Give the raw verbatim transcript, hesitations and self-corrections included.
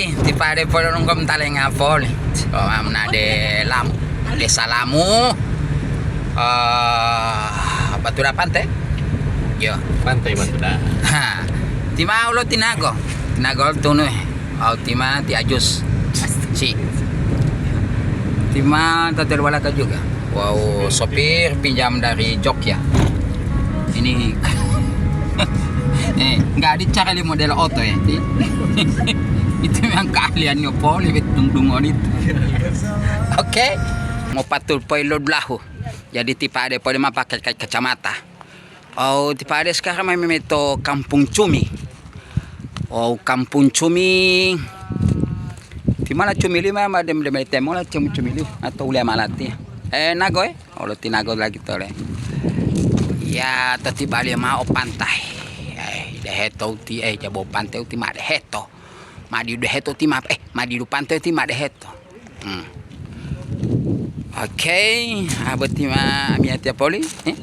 Ti pade poli ronggo talenga poli. Oh, amna de Lamu. Desa Lamu. Eh, Batu Dapan te? Yo. Pantai Batu Dapan. Ha. Ti ma ulo ti Nago. Ti Nago tunu. Au ti ma ti Ajus. Si. Ti ma tata balaka juga. Wow, sopir pinjam dari Jogja. Ini eh, nggak ada cara li model oto ya. Itu memang keahliannya poli bet dung-dung on itu. Oke, mau patul poi lo belahu. Jadi ti pade poli ma pakai ka-, kacamata. Oh, ti pade sekarang ma memeto Kampung Cumi. Oh, Kampung Cumi. Ti mala cumi lima ma dem-, dem-, temola cumi-cumi li atau ulia malati. Eh, Nago, eh? Olo ti Nago lagi tole. Ya, to ti bali mao pantai. Eh, deheto uti, eh, jabo pantai uti ma deheto. Ma di deheto uti ma, eh, ma di pantai uti ma deheto. Hmm. Oke, aboti ma amiyatiya poli, eh?